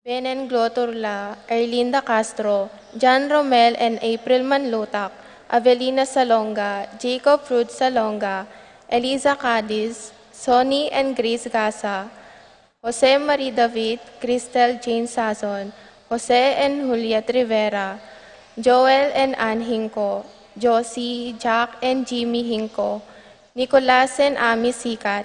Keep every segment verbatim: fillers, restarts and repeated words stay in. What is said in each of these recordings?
Benen Gloturla, Erlinda Castro, John Romel and April Manlutak, Avelina Salonga, Jacob Fruit Salonga, Eliza Cadiz, Sonny and Grace Gasa, Jose Marie David, Cristel Jane Sazon, Jose and Juliet Rivera, Joel and Ann Hinco, Josie, Jack and Jimmy Hinco, Nicolas and Ami Sikat,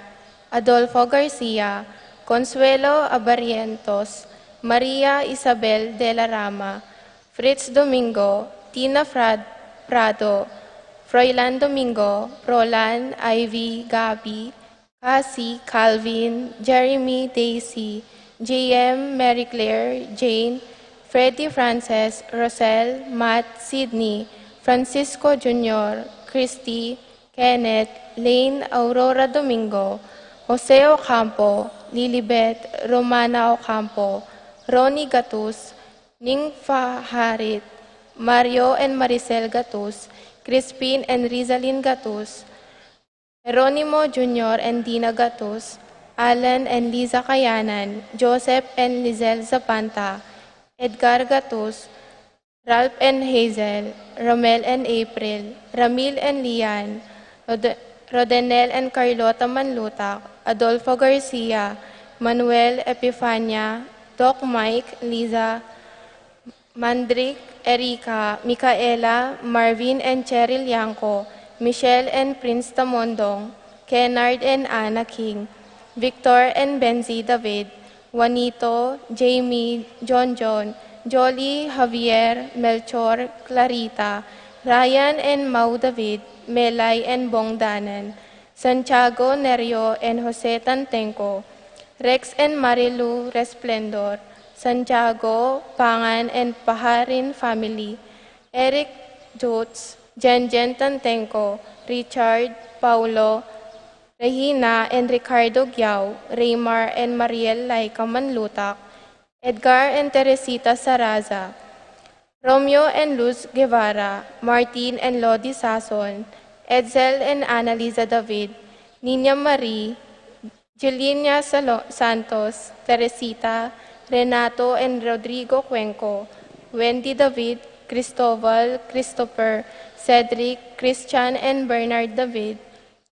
Adolfo Garcia, Consuelo Abarrientos, Maria Isabel de la Rama, Fritz Domingo, Tina Frad-, Prado, Froilan Domingo, Roland, Ivy, Gabby, Cassie, Calvin, Jeremy, Daisy, J M, Mary Claire, Jane, Freddy Frances, Rosel, Matt, Sydney, Francisco Junior, Christy, Kenneth, Lane, Aurora Domingo, Jose Ocampo, Lilibet, Romana Ocampo, Ronnie Gatus, Nympha Harit, Mario and Maricel Gatus, Crispin and Rizalin Gatus, Jeronimo Junior and Dina Gatus, Alan and Liza Kayanan, Joseph and Lizelle Zapanta, Edgar Gatus, Ralph and Hazel, Romel and April, Ramil and Lian, Rod-, Rodenel and Carlota Manlutak, Adolfo Garcia, Manuel, Epifania, Doc Mike, Liza, Mandrick, Erica, Micaela, Marvin and Cheryl Yanco, Michelle and Prince Tamondong, Kennard and Anna King, Victor and Benzi David, Juanito, Jamie, John John, Jolly, Javier, Melchor, Clarita, Ryan and Mau David, Melay and Bong Danan, Santiago, Nerio and Jose Tantenco, Rex and Marilu Resplendor, Santiago, Pangan and Paharin family, Eric Jotes, Jenjen Tantenco, Richard, Paulo, Regina and Ricardo Giao, Raymar and Mariel Laika Manlutak, Edgar and Teresita Saraza, Romeo and Luz Guevara, Martin and Lodi Sazon, Edsel and Annalisa David, Nina Marie, Juliana Salo-, Santos, Teresita, Renato and Rodrigo Cuenco, Wendy David, Cristobal, Christopher, Cedric, Christian and Bernard David,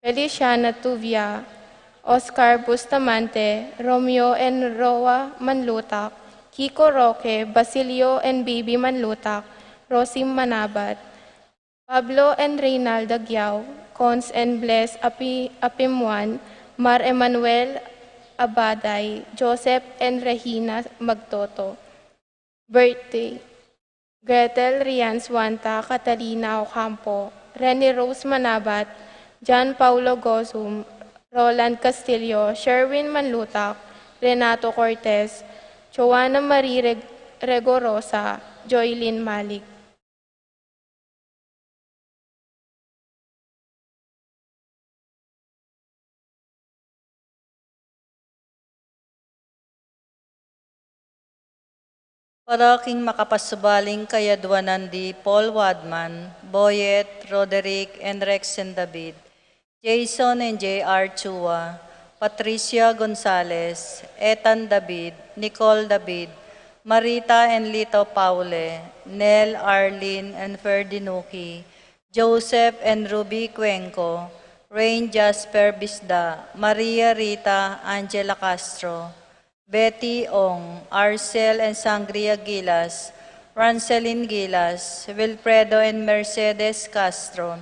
Feliciana Tuvia, Oscar Bustamante, Romeo and Roa Manlutak, Kiko Roque, Basilio and Baby Manlutak, Rosim Manabat, Pablo and Reynalda Giao, Cons and Bless Api-, Apimuan, Mar Emmanuel Abaday, Joseph and Regina Magtoto. Birthday: Gretel Rian Suanta, Catalina Ocampo, Rene Rose Manabat, John Paulo Gozum, Roland Castillo, Sherwin Manlutak, Renato Cortez, Joanna Marie Reg-, Regorosa, Joylin Malik. Para king makapasubaling kayadwanan di Paul Wadman, Boyet, Roderick, and Rex and David, Jason and J R Chua, Patricia Gonzalez, Ethan David, Nicole David, Marita and Lito Paule, Nel, Arlene, and Ferdinuki, Joseph and Ruby Cuenco, Rain Jasper Bisda, Maria Rita Angela Castro, Betty Ong, Arcel and Sangria Gilas, Rancelin Gilas, Wilfredo and Mercedes Castro,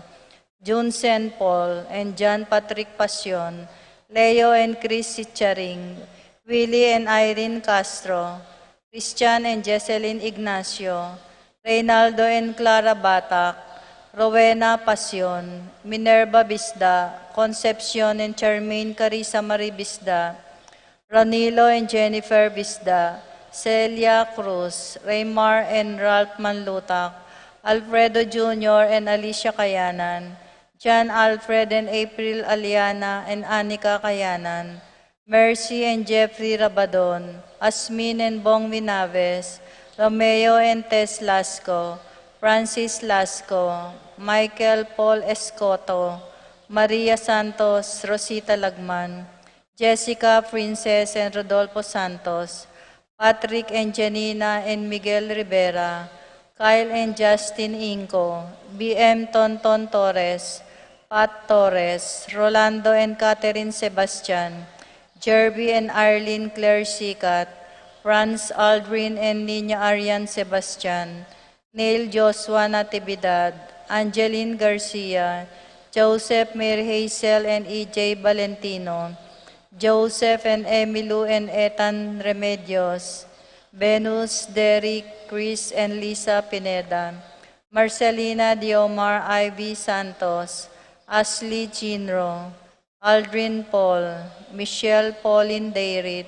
Jun Saint Paul and John Patrick Pasion, Leo and Chris Sicharing, Willie and Irene Castro, Christian and Jesselyn Ignacio, Reynaldo and Clara Batak, Rowena Pasion, Minerva Bisda, Concepcion and Charmaine Carissa Marie Bisda, Ranilo and Jennifer Bisda, Celia Cruz, Raymar and Ralph Manlutak, Alfredo Junior and Alicia Kayanan, John Alfred and April Aliana and Anika Kayanan, Mercy and Jeffrey Rabadon, Asmin and Bong Vinaves, Romeo and Tess Lasco, Francis Lasco, Michael Paul Escoto, Maria Santos, Rosita Lagman, Jessica, Princess, and Rodolfo Santos, Patrick and Janina and Miguel Rivera, Kyle and Justin Inco, B M Tonton Torres, Pat Torres, Rolando and Catherine Sebastian, Jerby and Arlene Claire Sicat, Franz Aldrin and Nina Arian Sebastian, Neil Joshua Natividad, Angeline Garcia, Joseph Mary Hazel and E J Valentino, Joseph and Emilu and Ethan Remedios, Venus, Derek, Chris and Lisa Pineda, Marcelina Diomar, Ivy Santos, Ashley Chinro, Aldrin Paul, Michelle Pauline Dayrit,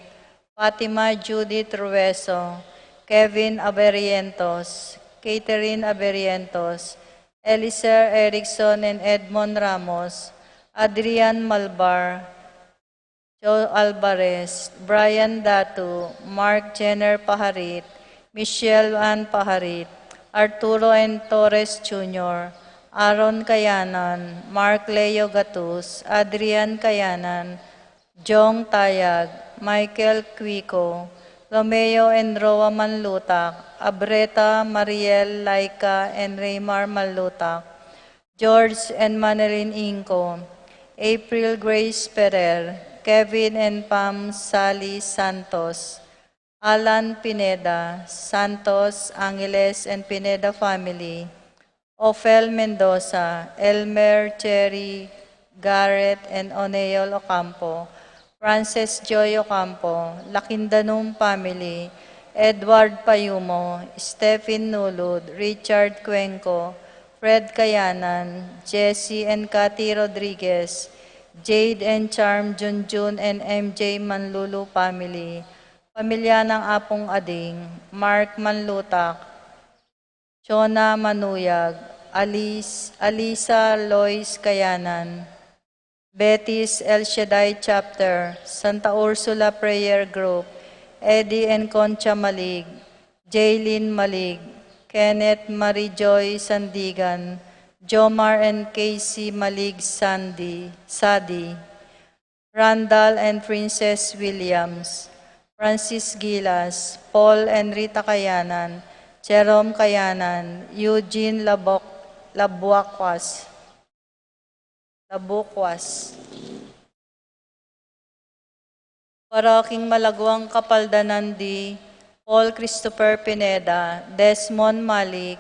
Fatima Judith Rueso, Kevin Aberientos, Catherine Aberientos, Eliser Erickson and Edmond Ramos, Adrian Malbar, Joe Alvarez, Brian Datu, Mark Jenner Paharit, Michelle Ann Paharit, Arturo N. Torres Junior, Aaron Kayanan, Mark Leo Gatus, Adrian Kayanan, Jong Tayag, Michael Quico, Romeo and Roa Manlutak, Abreta Mariel Laika and Raymar Manlutak, George and Manalyn Inco, April Grace Ferrer, Kevin and Pam Sally Santos, Alan Pineda, Santos, Angeles and Pineda family, Ophel Mendoza, Elmer, Cherry, Garrett and Oneol Ocampo, Frances Joy Ocampo, Lakindanum family, Edward Payumo, Stephen Nulud, Richard Cuenco, Fred Kayanan, Jesse and Cathy Rodriguez, Jade and Charm Junjun and M J Manlulu family, pamilya ng Apong Ading, Mark Manlutak, Chona Manuyag, Alice, Alisa Lois Kayanan, Betis El Shaddai Chapter, Santa Ursula Prayer Group, Eddie and Concha Malig, Jaylin Malig, Kenneth Marie Joy Sandigan, Jomar and Casey Malig Sandi, Sadi, Randall and Princess Williams, Francis Gilas, Paul and Rita Kayanan, Jerome Kayanan, Eugene Labok, Labuakwas, Labuquas. Paroking Malaguang Kapaldanan di Paul Christopher Pineda, Desmond Malik,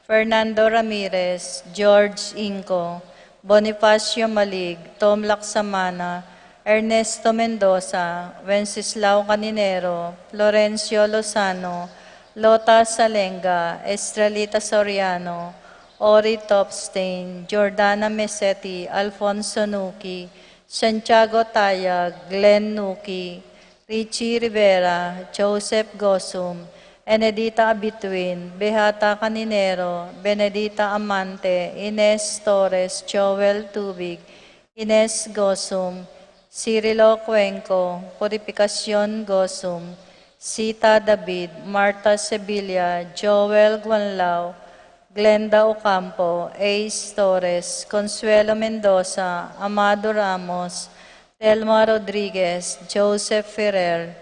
Fernando Ramirez, George Inco, Bonifacio Malig, Tom Laksamana, Ernesto Mendoza, Wenceslao Caninero, Florencio Lozano, Lota Salenga, Estrelita Soriano, Ori Topstein, Jordana Meseti, Alfonso Nuki, Santiago Tayag, Glenn Nuki, Richie Rivera, Joseph Gosum, Enedita Abituin, Beata Caninero, Benedita Amante, Ines Torres, Joel Tubig, Ines Gosum, Cirilo Cuenco, Purificacion Gosum, Sita David, Marta Sevilla, Joel Guanlao, Glenda Ocampo, Ace Torres, Consuelo Mendoza, Amado Ramos, Telma Rodriguez, Joseph Ferrer,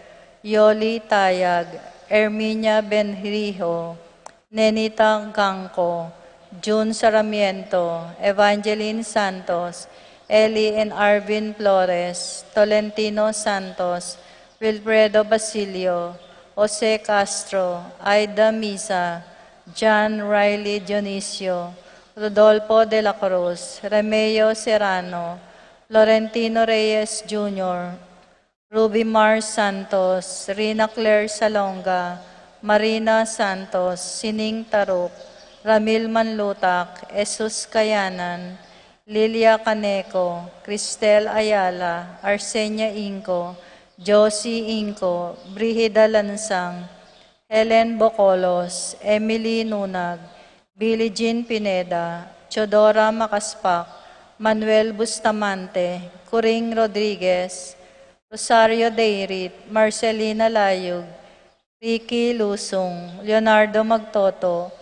Yoli Tayag, Erminia Benrijo, Nenita Gangco, Jun Sarmiento, Evangeline Santos, Eli and Arvin Flores, Tolentino Santos, Wilfredo Basilio, Jose Castro, Aida Misa, John Riley Dionisio, Rodolfo de la Cruz, Remeo Serrano, Florentino Reyes Junior, Ruby Mar Santos, Rina Claire Salonga, Marina Santos, Sining Taruk, Ramil Manlutak, Jesus Kayanan, Lilia Caneco, Cristel Ayala, Arsenia Inco, Josie Inco, Brigida Lansang, Helen Bocolos, Emily Nunag, Billie Jean Pineda, Teodora Macaspac, Manuel Bustamante, Coring Rodriguez, Rosario Deirit, Marcelina Layug, Ricky Lusung, Leonardo Magtoto,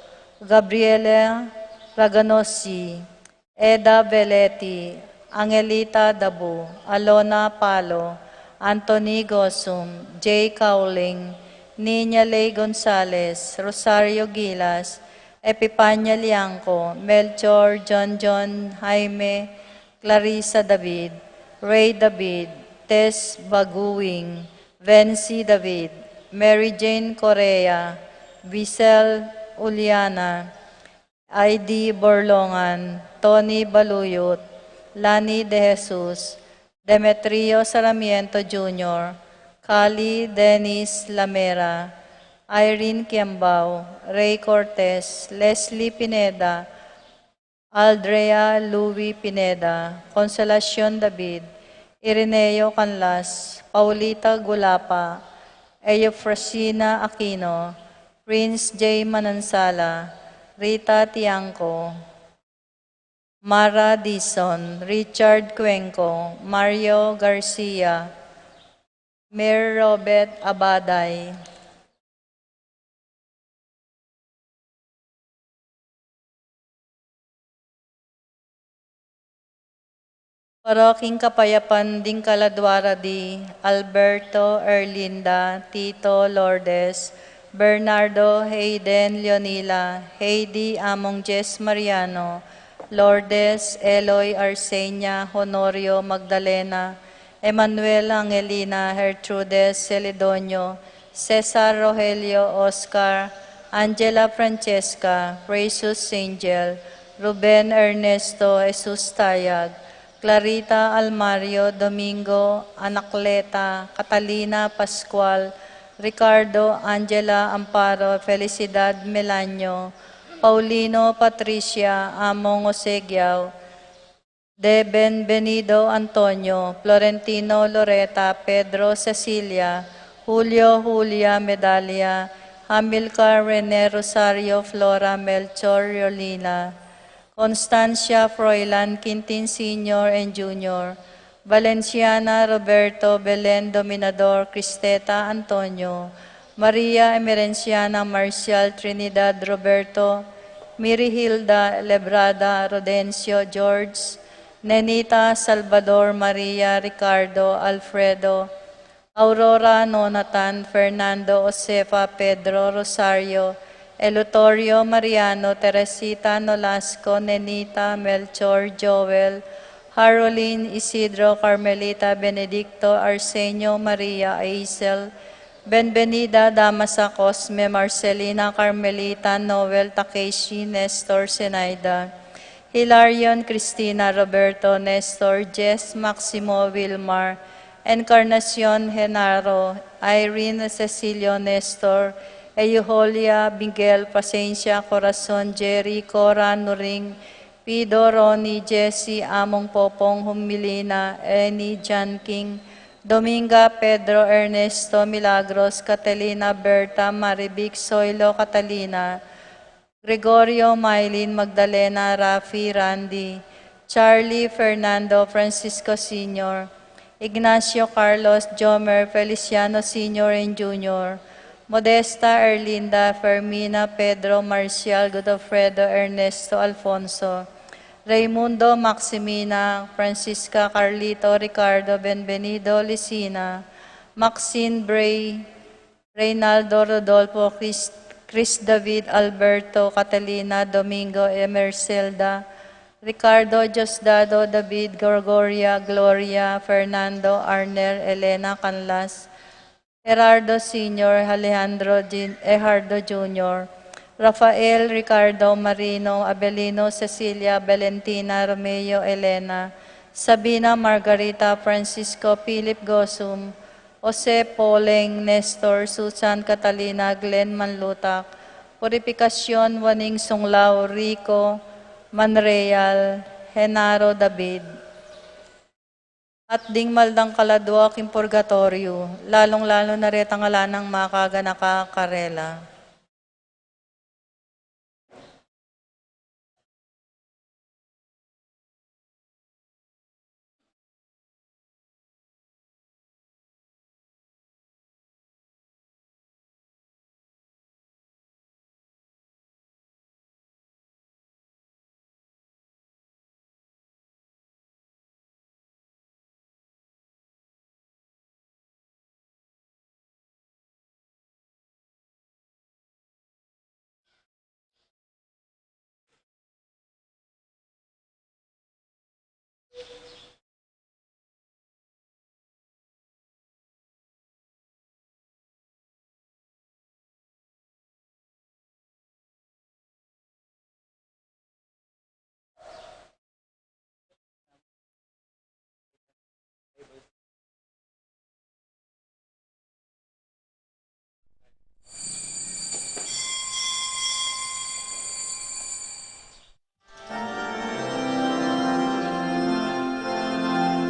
Gabriela Raganosi, Eda Veleti, Angelita Dabu, Alona Palo, Anthony Gosum, Jay Cowling, Nina Ley Gonzales, Rosario Gilas, Epipania Liangco, Melchor John John Jaime, Clarissa David, Ray David, Tess Baguing, Vency David, Mary Jane Correa, Visel Uliana, Aidi Borlongan, Tony Baluyut, Lani De Jesus, Demetrio Sarmiento Junior, Kali Dennis Lamera, Irene Kiambao, Ray Cortez, Leslie Pineda, Aldrea Louis Pineda, Consolacion David, Ireneo Canlas, Paulita Gulapa, Eufrasina Aquino, Prince J Manansala, Rita Tiangco, Mara Dizon, Richard Cuenco, Mario Garcia, Mayor Robert Abaday. Para king kapayapan ding kaladua ra di Alberto, Erlinda, Tito, Lourdes, Bernardo, Hayden, Leonila, Heidi, Among Jess Mariano, Lourdes, Eloy, Arsenia, Honorio, Magdalena, Emmanuel, Angelina, Gertrudes, Celedonio, Cesar, Rogelio, Oscar, Angela, Francesca, Precious, Angel, Ruben, Ernesto, Jesus Tayag, Clarita, Almario, Domingo, Anacleta, Catalina, Pascual, Ricardo, Angela, Amparo, Felicidad, Melanio, Paulino, Patricia, Among, Osegiao, De Benvenido, Antonio, Florentino, Loreta, Pedro, Cecilia, Julio, Julia, Medalia, Hamilcar, Rene, Rosario, Flora, Melchor, Yolina, Constancia, Froilan, Quintin Senior and Junior, Valenciana, Roberto, Belen, Dominador, Cristeta, Antonio, Maria, Emerenciana, Marcial, Trinidad, Roberto, Mirihilda, Lebrada, Rodencio, George, Nenita, Salvador, Maria, Ricardo, Alfredo, Aurora, Nonatan, Fernando, Josefa, Pedro, Rosario, Elutorio, Mariano, Teresita, Nolasco, Nenita, Melchor, Joel, Harolin, Isidro, Carmelita, Benedicto, Arsenio, Maria, Aisel, Benvenida, Damasa, Cosme, Marcelina, Carmelita, Noel, Takeshi, Nestor, Zenaida, Hilarion, Cristina, Roberto, Nestor, Jess, Maximo, Wilmar, Encarnacion, Genaro, Irene, Cecilio, Nestor, Euholia, Miguel, Pasencia, Corazon, Jerry, Cora, Nuring, Pido, Ronnie, Jesse, Among Popong, Humilina, Eni, John King, Dominga, Pedro, Ernesto, Milagros, Catalina, Berta, Marivic, Soilo, Catalina, Gregorio, Mylene, Magdalena, Rafi, Randy, Charlie, Fernando, Francisco Senior, Ignacio, Carlos, Jomer, Feliciano Senior and Junior, Modesta, Erlinda, Fermina, Pedro, Marcial, Godofredo, Ernesto, Alfonso, Raimundo, Maximina, Francisca, Carlito, Ricardo, Benvenido, Lisina, Maxine, Bray, Reynaldo, Rodolfo, Chris, Chris David, Alberto, Catalina, Domingo, Emercelda, Ricardo, Diosdado, David, Gregoria, Gloria, Fernando, Arner, Elena, Canlas, Gerardo Senior, Alejandro, Jin-, Ejardo Junior, Rafael, Ricardo, Marino, Abelino, Cecilia, Valentina, Romeo, Elena, Sabina, Margarita, Francisco, Philip Gosum, Jose, Poleng, Nestor, Susan, Catalina, Glenn Manlutak, Purificacion, Waning Sunglao, Rico, Manreal, Genaro, David. At ding maldang kaladua king purgatoryo, lalung-lalu na retang ala nang makaganaka karela.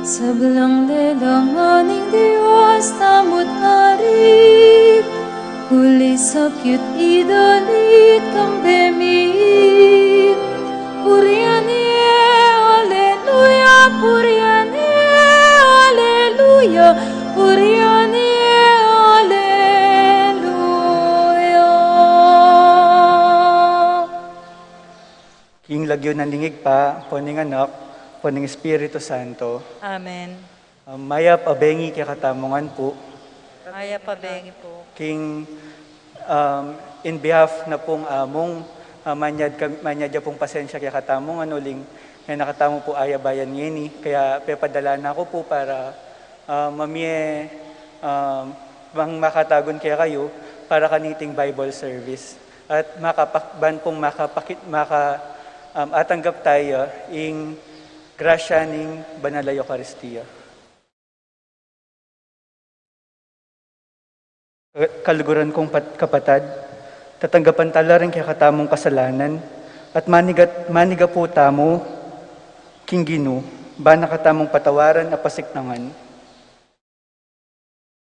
Sablang lelangan ning Dios tamu't Ari, uli sakit idalit kambe mi. Purian ye, aleluya, purian ye, aleluya, purian ye, aleluya. King lagyu na ning Ibpa, ampo ning Anak, ampo ning Espiritu Santo. Amen. Um, mayap a bengi kekatamu ngan pu. Mayap a bengi pu. King, um, in behalf na pung amung, uh, manyad kam-, manyad ya pung pasensya kekatamu ngan uling, e na katamu pu ayabayan ngeni, kaya pepadala na ku pu para, uh, mamie, um, mang makatagun kekayu para kaniting Bible service. At makapak-, ban pung makapakit-, maka, um, atanggap taya ing grasya ning Banal a Eukaristia. Ka-, kaluguran kung pat-, kapatad, tatanggapan tala ring kekatamung kasalanan, at manigat-, manigapu tamu king Ginu, bana katamung patawaran a pasiknangan.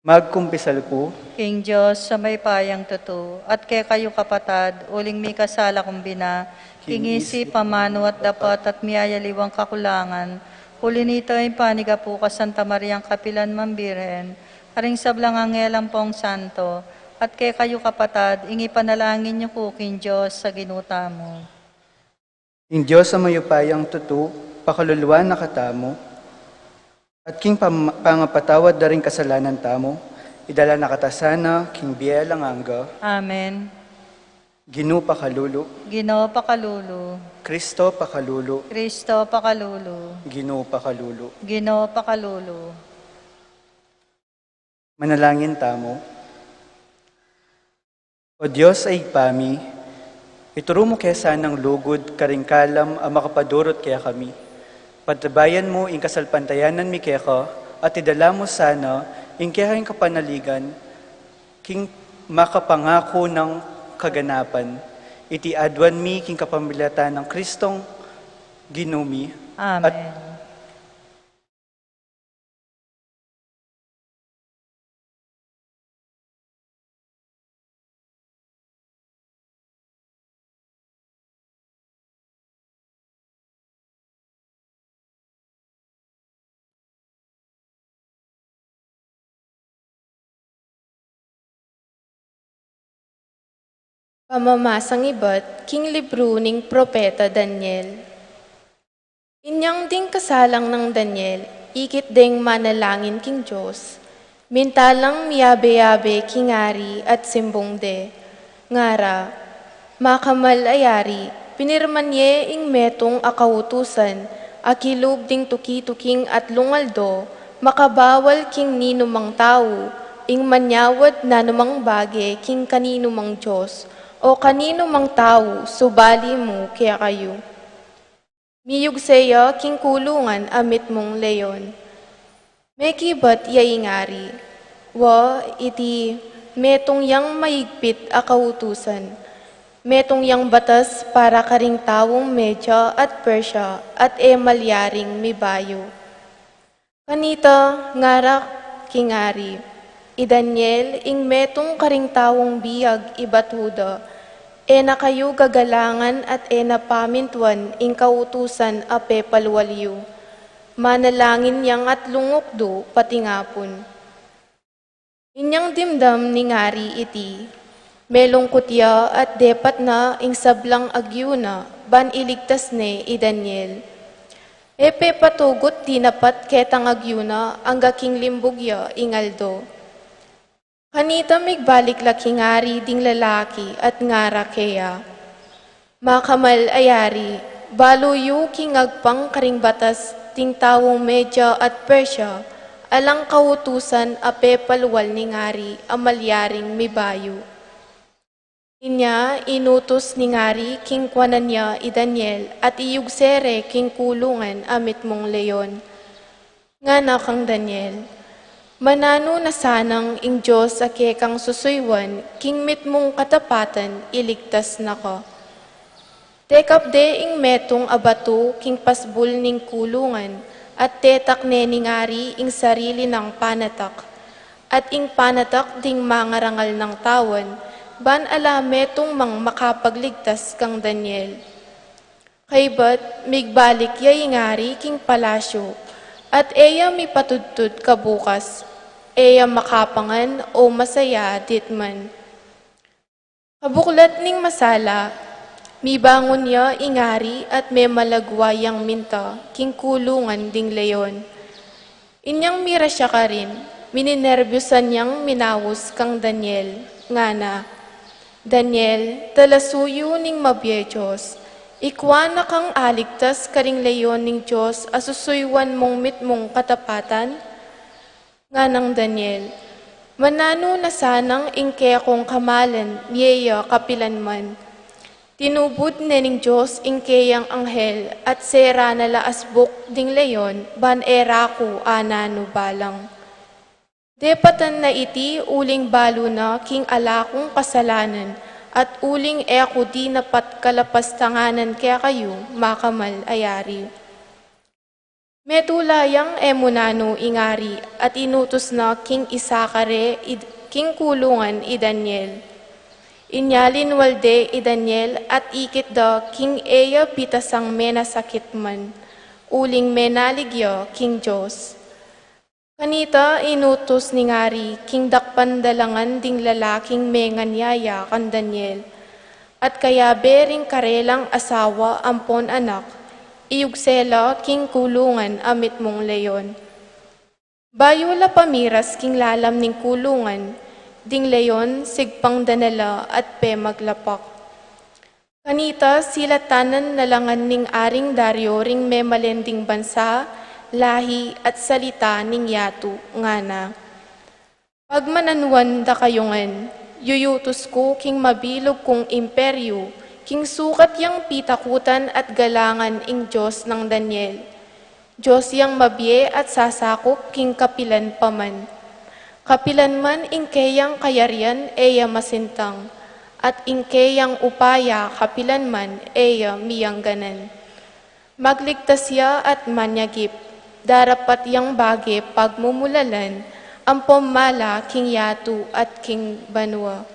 Magkumpisal ku king Dios a mayupayang tutu, at kekayu kapatad, uling mikasala kung bina, king isip, amanu at dapat, at miyayaliwang kakulangan. Uli nita ing panigapu ka Santa Mariang kapilan man Birhen, karing sablang anghel ampong santo, at kekayu kapatad, ing ipanalangin yu ku king Dios a Ginu tamu. Ing Dios a mayupayang tutu, pakaluluan na katamu, at king pam-, pangapatawad da ring kasalanan tamu, idala na kata sana king bie alang angga. Amen. Ginu pakalulu. Ginu pakalulu. Kristo pakalulu. Kristo pakalulu. Ginu pakalulu. Ginu pakalulu. Manalangin tamu. O Dios a Ibpa mi, ituru mu ke sanang lugud karing kalam a makapadurut kekami. Patabayan mu ing kasalpantayanan mi keka, at idala mu sana ing kekeng kapanaligan king makapangaku nang kaganapan. Iti aduan mi king kapamilatan nang Kristong Ginu mi. Amen. At Pamamasang ibat king libru ning propeta Daniel. Inyang ding kasalang nang Daniel, ikit deng manalangin king Dios, minta lang miyabe-yabe king ari at simbung de, ngara, Makamal a yari, pinirman ye ing metung a kautusan a kilub ding tuki-tuking atlung aldo, makabawal king ninumang tau ing manyawad nanumang bage king kaninumang dios o kaninumang tau subali mu kekayu. Miyugse ya king kulungan a mitmung leon. Mekibat ya ing ari, wa iti metung yang maigpit a kautusan, metung yang batas para karing taung Media at Persia at e malyaring mibayu. Kanita ngara king ari, I Daniel, ing metung karing taung biag ibat Juda, e na kayu gagalangan at e na pamintuan ing kautusan a pepalwal yu. Manalangin yang atlung ukdu pati ngapun. Inyang dimdam ning ari iti, melungkut ya at depat na ing sablang agyuna ban iligtas ne i Daniel. E pepatugut dinapat ketang agyuna angga king limbug ya ing aldo. Kanita migbalik la king ari ding lalaki at ngara keya, Makamal a yari, balu yu king agpang karing batas Ding taung Media at Persia, alang kautusan a pepalwal ning ari a malyaring mibayu. Inya inutus ning ari king kuanan ya i Daniel at iyugse re king kulungan a mitmung leon. Ngana kang Daniel, "Mananu na sanang ing Dios a kekang susuyuan king mitmung katapatan iligtas na ka?" Tekap de ing metung a batu king pasbul ning kulungan, at tetak ne ning ari ing sarili nang panatak, at ing panatak ding mangarangal nang tawan, ban ala metung mang makapagligtas kang Daniel. Kaybat migbalik ya ing ari king palasyu, at e ya mipatudtud kabukas, e ya makapangan o masaya ditman. Kabuklat ning masala, mibangun ya ing ari at memalagwa yang minta king kulungan ding leon. Inyang mirasya karin, mininerbyusan yang minaus kang Daniel, ngana, "Daniel, talasuyu ning mabie Dios, ikua na kang aligtas karing leon ning Dios a susuyuan mung mitmung katapatan?" Nganang Daniel, "Mananu na sanang ing kekong kamalan mie ya kapilan man? Tinubud ne ning Dios ing keyang anghel at sera na la asbuk ding leon ban e ra ku ananu balang. Depatan na iti uling balu na king ala kung kasalanan at uling e ku dinapat kalapastanganan kekayu, makamal a yari." Metula yang e mu nanu ing ari at inutus na king isakare id-, king kulungan i Daniel. Inya linwal de i Daniel at ikit da king e ya bitasang menasakit man, uling menalig ya king Dios. Kanita inutus ning ari king dakpan dalangan ding lalaking menganyaya kang Daniel, at kayabe ring karelang asawa ampon anak, iyugse la king kulungan a mitmung leon. Bayu la pamiras king lalam ning kulungan, ding leon sigpang da na la at pemaglapak. Kanita silatanan na la ngan ning aring Dario ring memalen ding bansa, lahi at salita ning yatu, ngana, "Pagmananuan da kayu ngan, yuyutus ku king mabilug kung imperyu, king sukat yang pitakutan at galangan ing Dios nang Daniel. Dios yang mabie at sasakup king kapilan pa man. Kapilan man ing keyang kayarian e ya masintang, at ing keyang upaya kapilan man e ya miyangganan. Magligtas ya at manyagip, darapat yang bage pagmumulalan, ampon mala king yatu at king banua."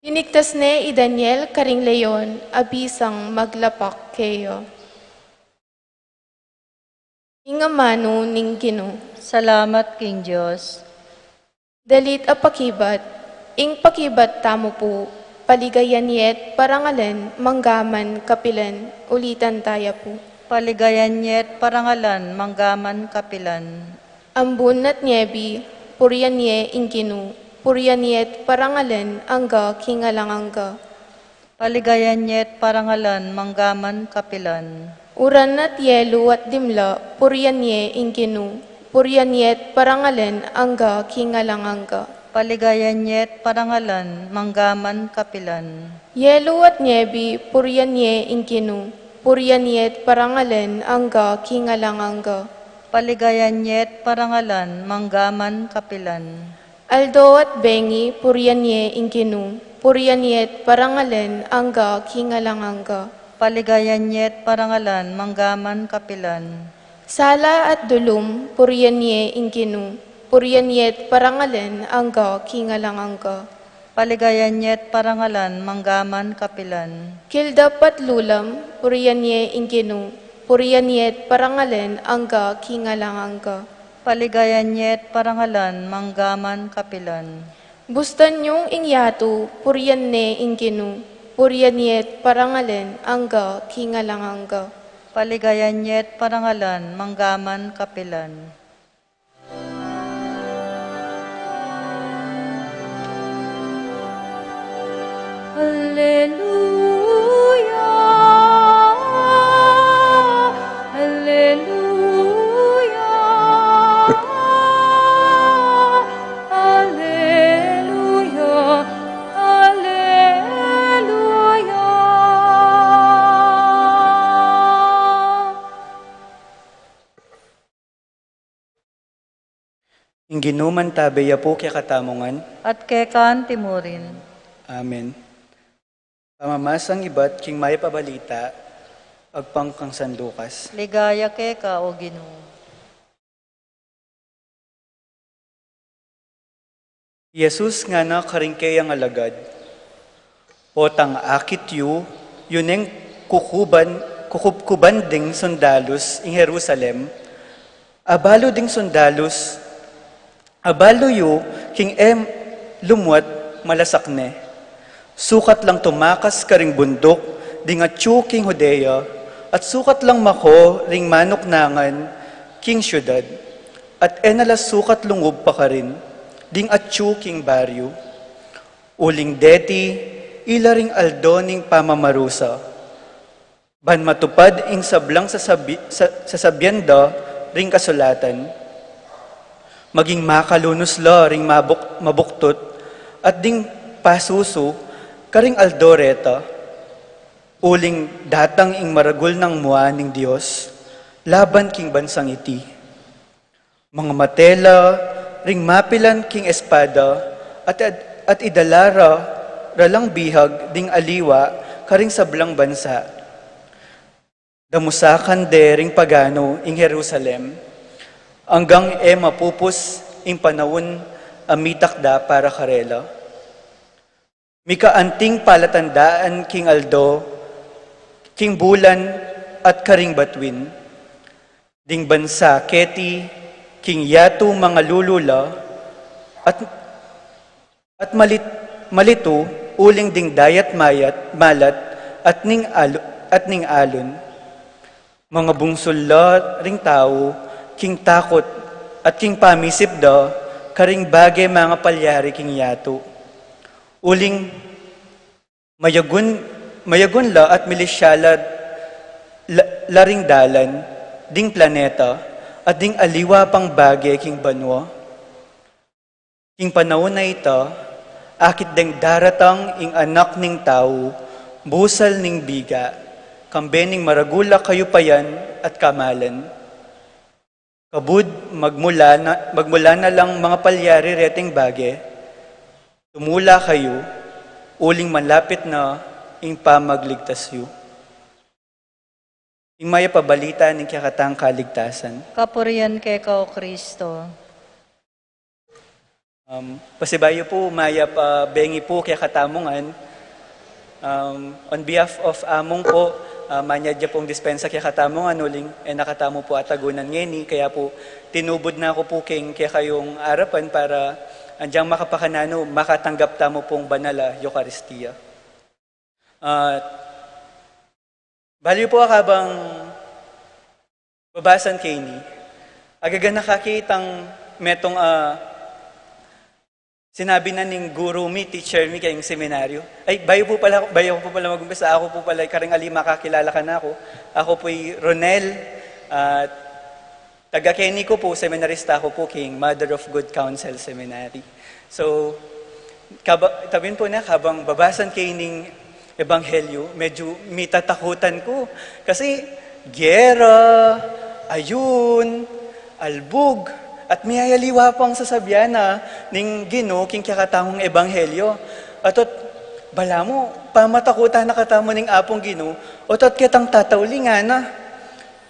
Linigtas ne i Daniel karing leon a bisang maglapak keya. Ing amanu ning Ginu. Salamat king Dios. Dalit a pakibat, ing pakibat tamu pu, paligayan ye't parangalan manggaman kapilan, ulitan taya pu. Paligayan ye't parangalan manggaman kapilan. Ambun at nyebi, purian ye ing Ginu, purian ye't parangalan angga king alang angga. Paligayan ye't parangalan manggaman kapilan. Uran at yelu at dimla, purian ye ing Ginu, purian ye't parangalan angga king alang angga. Paligayan ye't parangalan manggaman kapilan. Yelu at nyebi, purian ye ing Ginu, purian ye't parangalan angga king alang angga. Paligayan ye't parangalan manggaman kapilan. Aldo at bengi, purian ye ing Ginu, purian ye't parangalan angga king alang angga. Paligayan ye't parangalan manggaman kapilan. Sala at dulum, purian ye ing Ginu, purian ye't parangalan angga king alang angga. Paligayan ye't parangalan manggaman kapilan. Kildap at lulam, purian ye ing Ginu, purian ye't parangalan angga king alang angga. Paligayan ye't parangalan manggaman kapilan. Bustan yung ing yatu, purian ne ing Ginu, purian ye't parangalan angga king alang angga. Paligayan ye't parangalan manggaman kapilan. Alleluia, alleluia. Ginu, mantabe ya pu kekatamu ngan. At keka antimurin. Amen. Pamamasang ibat king mayap a balita agpang kang San Lucas. Ligaya keka, O Ginu. I Jesus ngana karing keyang alagad, "Potang akit yu, yu neng kukuban, kukubkuban ding sundalus ing Jerusalem, abalu ding sundalus, abalu yu king e lumuat malasak ne. Sukat lang tumakas karing bunduk ding atyu king Judea, at sukat lang mako ring manuknangan king siudad, at e na la sukat lungub pa karin ding atyu king baryu. Uling deti ila ring aldo ning pamamarusa, ban matupad ing sablang sasabi-, sa-, sasabian da ring kasulatan. Maging makalunus la ring mabuk-, mabuktut at ding pasusu karing aldo reta. Uling datang ing maragul nang mua ning Dios laban king bansang iti. Mangamate la ring mapilan king espada, at, at, at idala ra, ra lang bihag ding aliwa karing sablang bansa. Damusakan de ring pagano ing Jerusalem, anggang e mapupus ing panaun a mitakda para karela. Mika anting palatandaan king aldo, king bulan, at karing batuin. Ding bansa keti king yatu mangalulu la, at, at malit-, malitu uling ding dayat mayat, malat, at ning alu-, at ning alun. Mangabungsul la ring tau king takut at king pamisip da karing bage mangapalyari king yatu. Uling mayagun, mayagun la at milisya la, la, la ring dalan ding planeta at ding aliwa pang bage king banua. King panaun a ita, akit deng daratang ing Anak ning Tau, busal ning biga, kambe ning maragul a kayupayan at kamalan. Kabud, magmula na, magmula na lang mangapalyari reting bage, tumula kayu, uling malapit na ing pamagligtas yu. Ing mayap a balita ning kekatang kaligtasan. Kapurian keka, O Kristo. Um, pasibayu pu, mayap a bengi pu kekatamu ngan. Um, on behalf of Among pu, ah, manyad ya pung dispensa kekatamu ngan uling e na katamu pu atagunan ngeni, kaya pu tinubud na ku pu king kekayung arapan para anyang makapakananu, makatanggap tamu pung banal a Eukaristia. Ah, bale pu, kabang babasan ke ini, agaganaka ke itang metung, ah, sinabi na ning guru mi, teacher mi keng seminaryo. Ay, bayu pu pala, bayu pu pala mag-umpisa. Aku pu pala, karing ali makakilala kanaku, aku pu i Ronel, at taga keni ku pu, seminarista ku pu king Mother of Good Counsel Seminary. So, kaba-, tabi pu na, kabang babasan ke ining ebanghelyo, medyu mitatakutan ku. Kasi, gera, ayun, albug, at miyayaliwa pang sasabian na ning Ginu king kekatamung ebanghelyo. At ot, balamu, pamatakutan na katamu ning Apung Ginu, o't, o't ketang tataulingan na.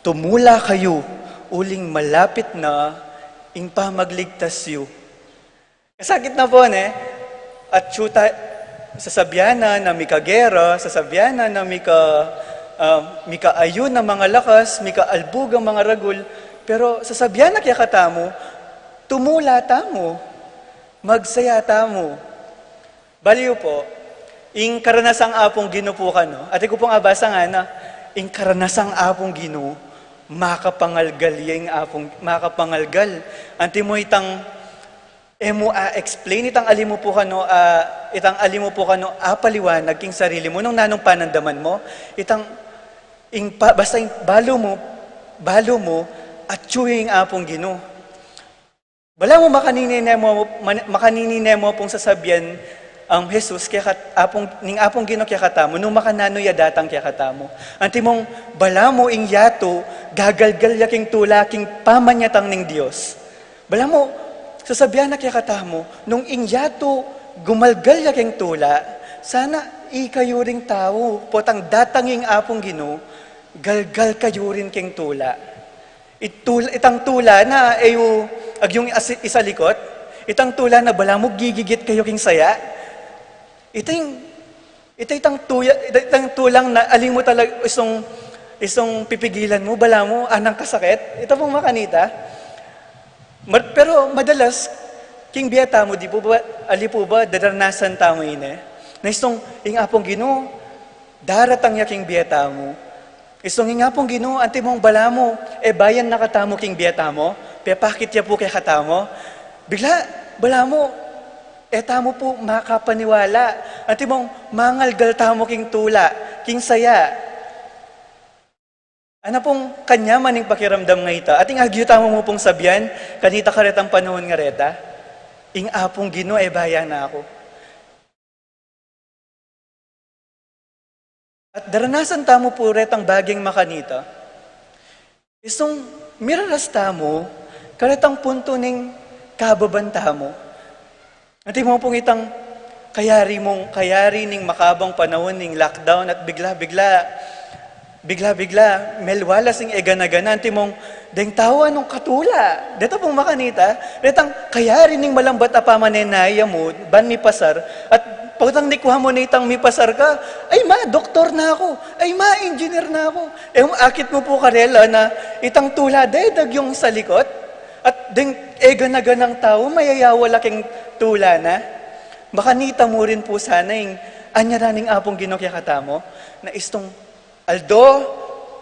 Tumula kayu, uling malapit na ing pamagligtas yu. Kasakit na pu, ne? At tsuta, sasabian na na mikagera, sasabian na na mika, ah, mikaayun a mangalakas, mikaalbug a mangaragul, pero sasabian na kekatamu, tumula tamu, magsaya tamu. Bale yu pu, ing karanasang Apung Ginu pu kanu, atin ku pung abasa ngana, ing karanasang Apung Ginu, makapangalgal ya ing Apung, makapangalgal. Antimo itang, e mu a-explain, itang ali mu pu kanu, ah, itang ali mu pu kanu, apaliwanag king sarili mu, nung nanung panandaman mu, itang, ing pa-, basta ing balu mu, balu mu, atyu ing Apung Ginu. Balamu makanini ne mu, man-, makanini ne mu pung sasabian ning Jesus, kaya kat-, Apung, ning Apung Ginu kekatamu, nung makananu ya datang kekatamu. Antimong balamu ing yatu, gagalgal ya king tula, king pamanyatang ning Dios. Balamu, Sasabian na kekatamu, nung ing yatu gumalgal ya king tula, sana ikayu ring tau, potang datang ing Apung Ginu, galgal kayu rin king tula. Itul-, itang tula na e yu agyung asi-, isalikut, itang tula na balamu gigigit kayu king saya. Iting, ita itang tuya-, ita itang tulang na ali mu talaga isung, isung pipigilan mu, balamu anang kasakit. Ita pung makanita. Ma-, pero madalas, king bie tamu, di pu ba, ali pu ba, dadaranasan tamu ini. Na isung, ing Apung Ginu, daratang ya king bie tamu. Isung ing Apung Ginu, antimong balamu, e bayan na katamu king bie tamu, pepakit ya pu kekatamu. Bigla, balamu, e tamu pu makapaniwala, antimong mangalgal tamu king tula, king saya. Ana pung kanyaman ning pakiramdam nga ita, ating agyu tamu mu pung sabian, kanita karetang panahun nga reta, ing Apung Ginu, e bayan na ku. At daranasan tamu pu retang baging makanita. Isung miraras tamu, karetang puntu ning kababan tamu. Antimong pung itang kayari mung, kayari ning makabang panahun ning lockdown at bigla-bigla, bigla-bigla, melwalas ing egana-gana, antimong deng tau anung katula. Deta pung makanita, detang kayari ning malambat a pamanenaya mu, ban mipasar, at pagtang nikwa mu nitang mipasar ka, "Ay ma, doktor na ku, ay ma, engineer na ku." E, akit mu pu karela na itang tula de, dagyung salikut, at deng egana-ganang tau, mayayawa la king tula na. Makanita mu rin pu sana ing anyaran ning Apung Ginu kekatamu, na istung aldo,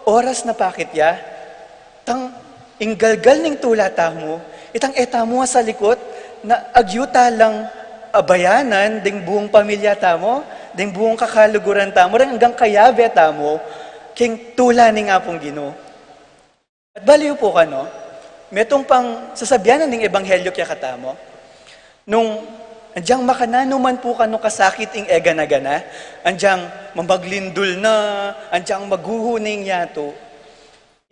oras na pakit ya, tang ing galgal ning tula tamu, itang e tamu asalikut, na agyu ta lang abayanan, deng buung pamilya tamu, deng buung kakaluguran tamu, deng anggang kayabe tamu, king tula ning Apung Ginu. At baliw pu kanu, metung pang sasabian na ning ebanghelyu kekatamu. Nung anjang makananu man pu kanu kasakit ing egana-gana, anjang mamaglindul na, anjang maguhu na ing yatu,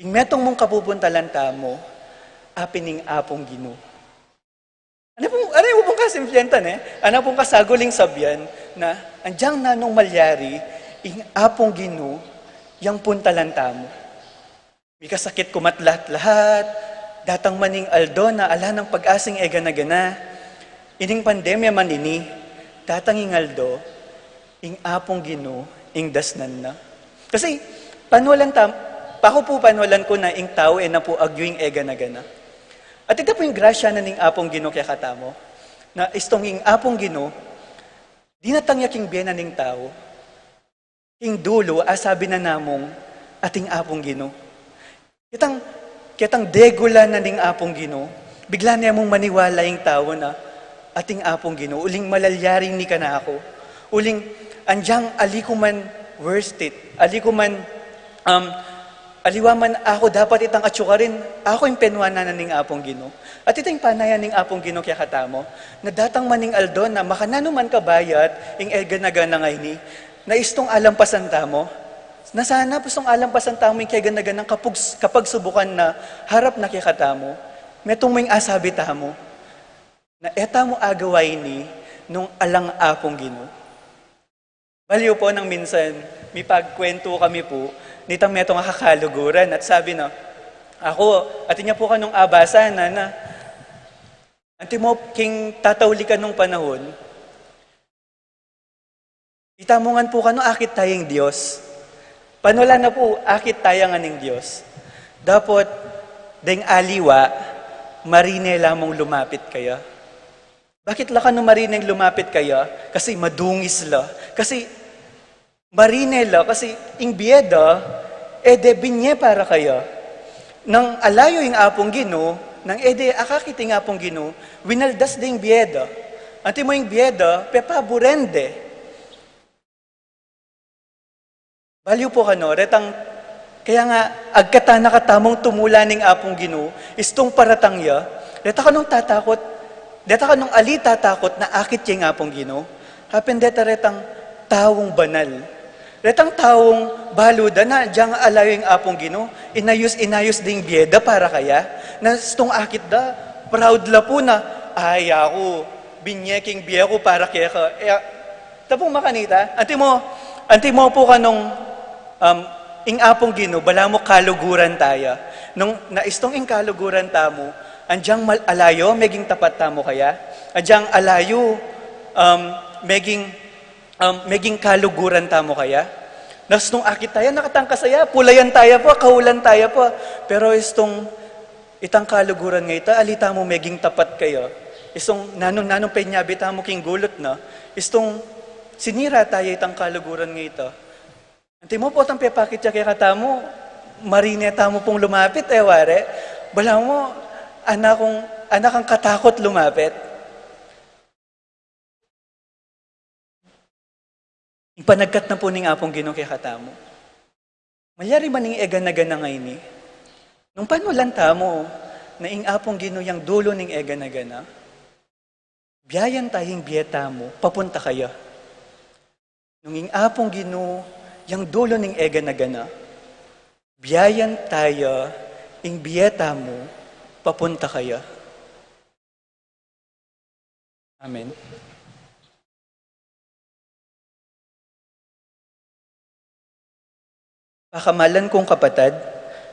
ing metung mung kapupuntalan tamu, apin ing Apung Ginu. Ana pung, ana pung kasimplihan ta ne? Ana pung kasagul ing sabian na, anjang nanung malyari, ing Apung Ginu, yang puntalan tamu. Mikasakit kumat lahat-lahat, datang man ing aldo na ala nang pag-asang egana-gana. Ining pandemya man ini, datang ing aldo, ing Apung Ginu, ing dasnan na. Kasi, panualan tam-, paku pu panualan ku na ing tau e na pu agyu ing egana-gana. At ita pu ing grasya na ning Apung Ginu kekatamu, na istung ing Apung Ginu, dinatang ya king bie na ning tau. King dulu, asabi na namung ating Apung Ginu. Kitang, kitang degula na ning Apung Ginu, bigla ne mung maniwala ing tau na ating Apung Ginu, uling malalyari ne kanaku, uling anjang ali ku man worth it, ali ku man, um, aliwa man aku dapat itang atyukarin, aku ing penwanan na ning Apung Ginu. At ita ing panayan ning Apung Ginu kekatamu, na datang man ing aldo na makananu man kabayat ing egana-gana ngeni, na istung alampasan tamu. Na sana istung alampasan tamu ing kegana-ganang kapug-, kapagsubukan na harap na kekatamu. Metung mu ing asabi tamu, na e tamu agawa ini nung alang Apung Ginu. Baliw pu nang minsan, mipagkwentu kami pu, nitang metung a kakaluguran, at sabi na, aku, atin ya pu kanung abasa na, na, antimo king tataulikan nung panahun, ita mu ngan pu kanu akit taya ing Dios. Panualan na pu, akit taya ngan ing Dios. Dapot, deng aliwa, marine la mung lumapit kaya. Bakit la kanu marineng lumapit kaya? Kasi madungis la. Kasi marine la, kasi ing bie da, e de binye para kaya. Nang alayu ing Apung Ginu, nang e de akakit ing Apung Ginu, winaldas de ing bie da. Antimo ing bie da, pepaburen de. Baliw pu kanu, retang, kaya nga, agkatan na katamung tumula ning Apung Ginu, istung paratang ya, reta kanung tatakut, reta kanung ali tatakut na akit ya ing Apung Ginu, hapin deta retang taung banal. Retang taung balu da na, anjang alayu ing Apung Ginu, inayus, inayus ding bie da para kaya, na istung akit da, proud la pu na, Ay, aku, binye king bie ku para keka. E, tapung makanita, antimo, antimo pu kanung, um, ing Apung Ginu, balamu kaluguran taya. Nung naistung ing kaluguran tamu, adyang mal-, alayu, meging tapat tamu kaya? Adyang alayu, um, meging, um, meging kaluguran tamu kaya? Nas nung akit taya, nakatangkas taya, pulayan taya pa, kaulan taya pa. Pero istung itang kaluguran nga ita, ali tamu meging tapat kaya? Istung nanung-nanung penyabi tamu king gulut na, istung sinira taya itang kaluguran nga ita. Antimo potang pepakit ya kekatamu, marine tamu pung lumapit, e wari? Balamu, anak kung, anak kang katakut lumapit. Ing panagkat na pu ning Apung Ginu kekatamu. Malyari man ing egana-gana ngeni. Nung panulan tamu na ing Apung Ginu yang dulu ning egana-gana, biayan taya ing bie tamu papunta kaya. Nung ing Apung Ginu yang dulu ning egana-gana, biayan taya ing bie tamu papunta kaya. Amen. Pakamalan kung kapatad,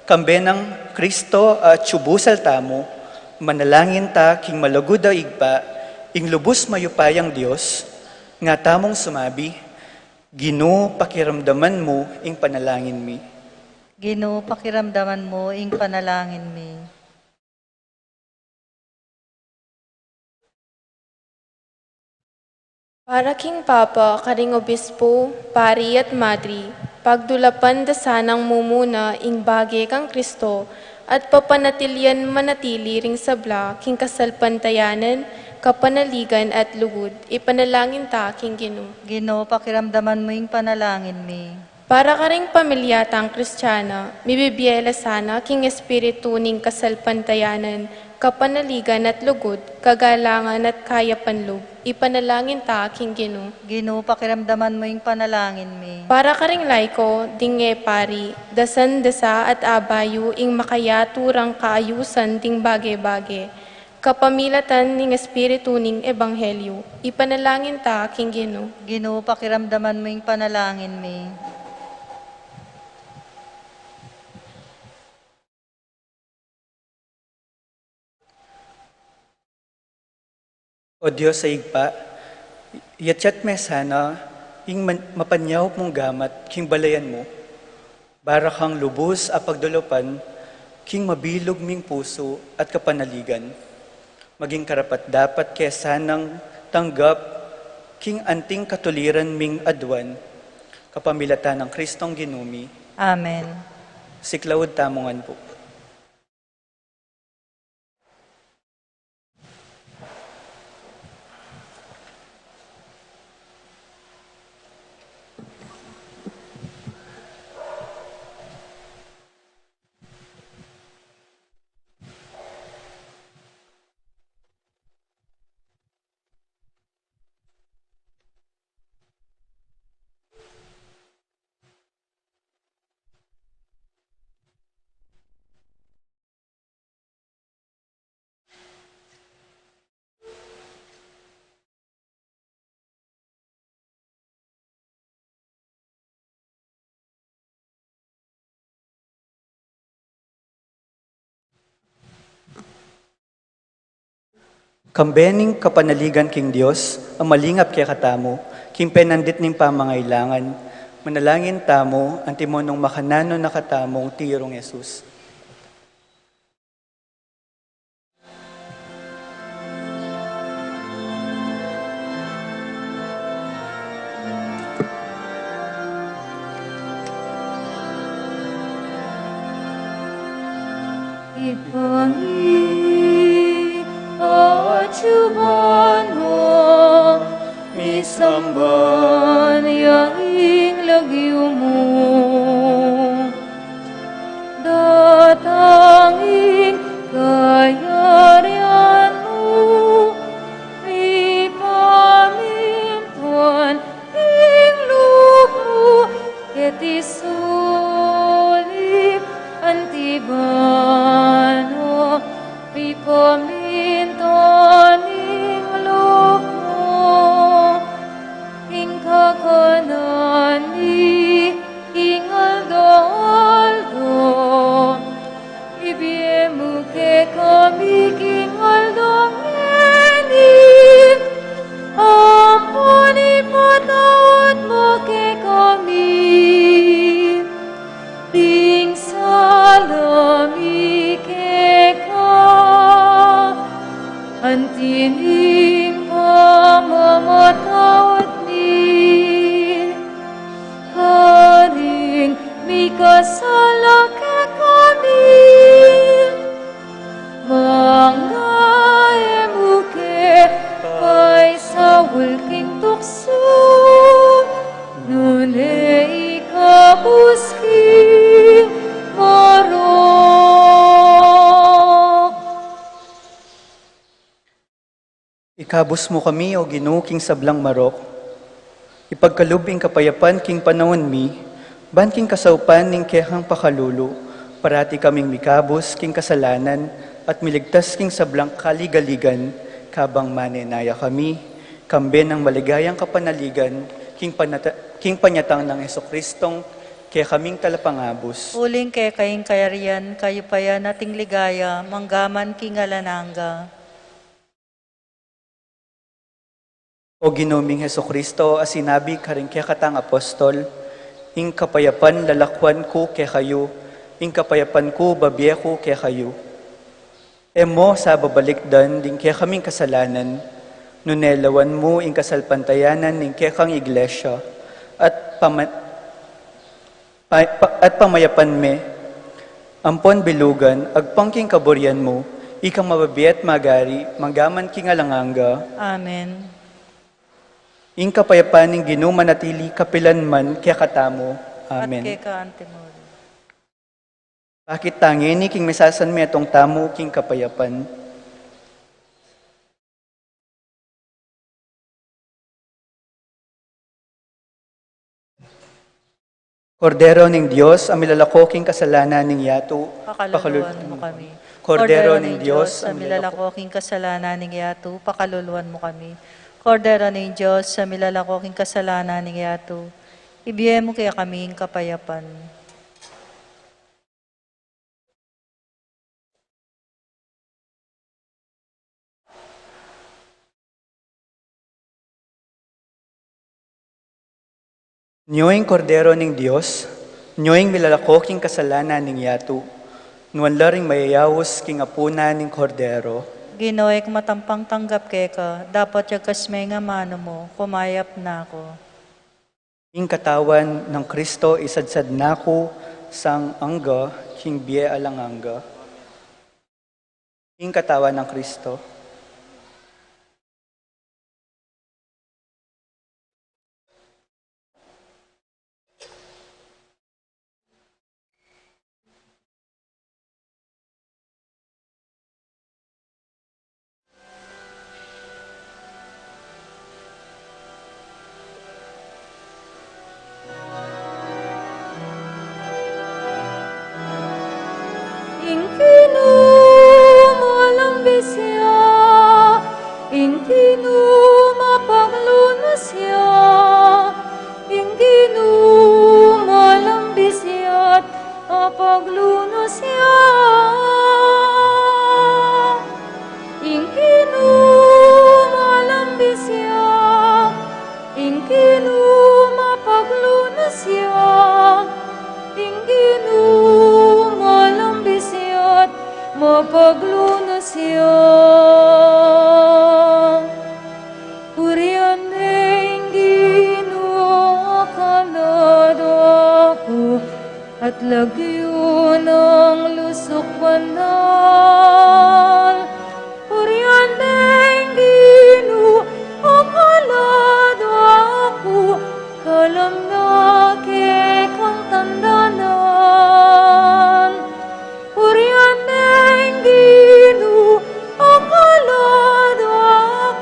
kambe nang Kristo a tiyubusal tamu, manalangin ta king malugud a Ibpa, ing lubus mayupayang Dios, nga tamung sumabi, Ginu, pakiramdaman mu ing panalangin mi. Ginu, pakiramdaman mu ing panalangin mi. Para king Papa, karing Obispo, Pari at Madri, pagdulapan da sanang mumuna ing bage kang Kristo, at papanatilian manatili ring sabla king kasalpantayanan, kapanaligan at lugud, ipanalangin ta king Ginu. Ginu, pakiramdaman mu ing panalangin mi. Para karing pamilya tang Kristiana, mibibie la sana king espiritu ning kasalpantayanan, kapanaligan at lugud, kagalangan at kayapan lub, ipanalangin ta king Ginu. Ginu, pakiramdaman mu ing panalangin mi. Para karing laiko, ding e pari, dasan dasa at abayu ing makayaturang kaayusan ding bage-bage, kapamilatan ning espiritu ning ebanghelyu, ipanalangin ta king Ginu. Ginu, pakiramdaman mu ing panalangin mi. O Dios a Ibpa, yatyat me sana ing man-, mapanyaup mung gamat king balayan mu, bara kang lubus a pagdulupan king mabilug ming pusu at kapanaligan. Maging karapat-dapat ke sanang tanggap king anting katuliran ming aduan, kapamilatan nang Kristong Ginu mi. Amen. Siklaud tamu ngan pu. Kambe ning kapanaligan king Dios a malingap kekatamu, king penandit ning pamangailangan, manalangin tamu, antimo nung makananu na katamung tirung Jesus. Ibpa mi, atsu ka banua, misamban ya ing lagyu mu. Datang ing kayarian mu, mipamintuan ing lub mu, keti sulip anti banua, mipamintuan Ikabus mu kami, O Ginu, king sablang marok. Ipagkalub ing kapayapan king panaun mi, ban king kasaupan ning kekang pakalulu, parati kaming mikabus king kasalanan at miligtas king sablang kaligaligan, kabang manenaya kami, kambe nang maligayang kapanaligan, king panata-, king panyatang nang Jesucristong kekaming talapangabus. Uling keka ing kayarian, kayupayan at ing ligaya, manggaman king alang angga. O Ginu ming Jesucristo, a sinabi karing kekatang apostol, "Ing kapayapan lalakwan ku kekayu, ing kapayapan ku babie ku kekayu." E mu sa babalikdan ding kekaming kasalanan, nune lawan mu ing kasalpantayanan ning kekang iglesia, at pama-, pa-, pa-, at pamayapan me, ampon bilugan, agpang king kaburian mu, ikang mababie at magari, manggaman king alang angga. Amen. Ing kapayapan ning Ginu manatili kapilan man kekatamu. Amen. At keka antimurin. Pakit ta ngeni king misasanmetung tamu king kapayapan. Kordero ning Dios, a milalako king kasalanan ning yatu, pakaluluan mu kami. Kordero ning Dios, a milalako king kasalanan ning yatu, pakaluluan mu kami. Kordero ning Dios, a milalako king kasalanan ning yatu, ibie mu kekami ing kapayapan. Nyo ing Kordero ning Dios, nyo ing milalako king kasalanan ning yatu, nuan la ring mayayaus king apunan ning Kordero. Ginu, e ku matampang tanggap keka, dapot yagkas me ing amanu mu, kumayap na ku. Ing katawan nang Kristo isadsad na ku sang angga king bie alang angga. Ing katawan nang Kristo. Ing Ginu malambis ya, ing Ginu mapaglunus ya, ing Ginu malambis ya, mapaglunus ya. Ing Ginu malambis ya, ing Ginu mapaglunus ya, ing Ginu malambis ya, mapaglunus ya. Purian ne ing Ginu, kaladwa ku, at lagyu nang lusuk banal. Purian ne ing Ginu, kaladwa ku, kalam na kekang tandanan. Purian ne ing Ginu, kaladwa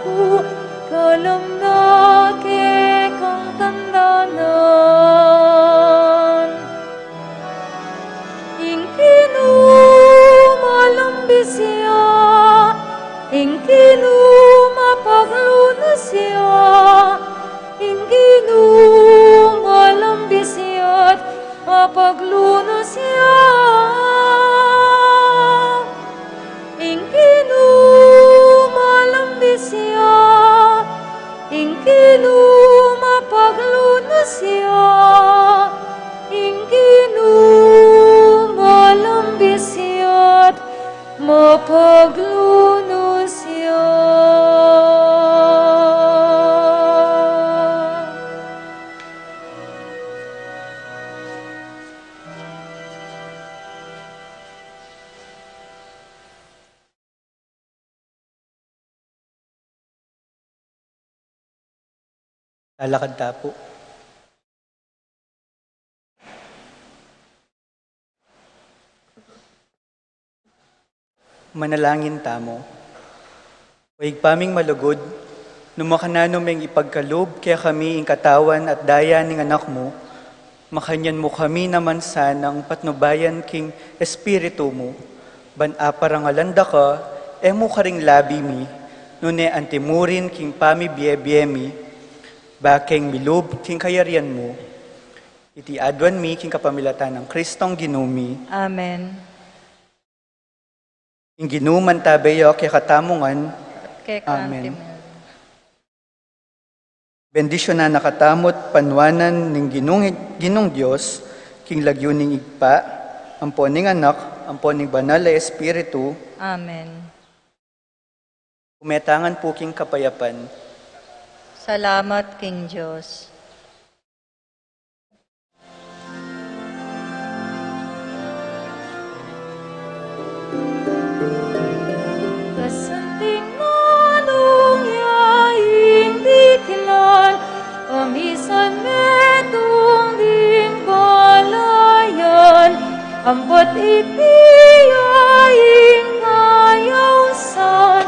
ku, kalam na kekang tandanan. Ing Ginu malambis ya, ing Ginu mapaglunus ya, ing Ginu malambis ya, mapaglunus ya. Ing Ginu malambis ya, ing Ginu mapaglunus ya, ing Ginu malambis ya, mapaglunus ya. Lalakad ta pu. Manalangin tamu. O Ibpa ming malugud, Nu makananu meng ipagkalub kekami ing katawan at daya ning Anak mu, makanyan mu kami naman sanang patnubayan king Espiritu mu, ban aparangalan da ka, e mu karing labi mi, nune anti mu rin king pamibie-bie mi, bakeng milub king kayarian mu. Iti aduan mi king kapamilatan nang Kristong Ginu mi. Amen. Ing Ginu mantabe ya kekatamu ngan. Keka Amen. Antimu. Bendisyunan na katamu't panuanan ning Ginung, Ginung Dios, king lagyu ning Ibpa, ampo ning Anak, ampo ning Banal a Espiritu. Amen. Umetangan pu king kapayapan. Salamat king Dios. Kasanting manung ya ing dikilan, pamisan metung ding balayan, ampat iti ya ing kayausan,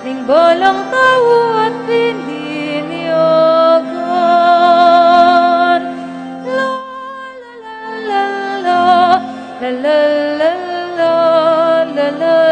ning balang tau at bininyagan. La, la, la, la, la, la, la, la, la, la, la,